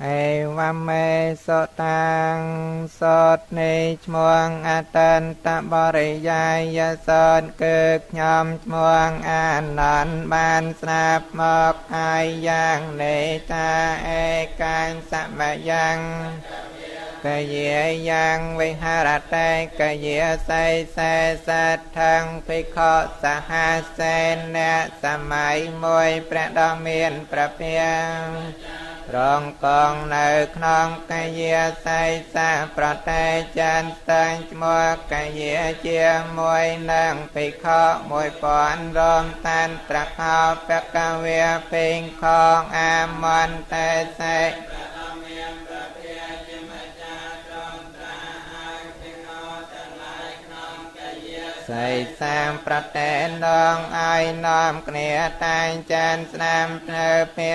អេវមេសុតាំងសតនៃឈ្មោះអតន្តបរិយាយសតគឺខ្ញុំឈ្មោះអានន្ទបានស្ដាប់មកហើយយ៉ាងនេះថាឯកាញសមយ៉ាងកយាយ៉ាងវិហរតេកយាសីសេសដ្ឋੰភិក្ខុសហសេនៈសម័យមួយព្រះដ៏មានព្រះភិក្ខរងកងនៅក្នុងកាយាសីសាប្រតិចន្ទតាំងឈ្មោះកាយាជាមួយនឹងភិក្ខុ1000រមតានត្រខោបកវៈពេងខងអាមន្តេសេសីសាមប្រតេនដងឲ្យនាំគ្នាតែងចានស្នាមនៅភា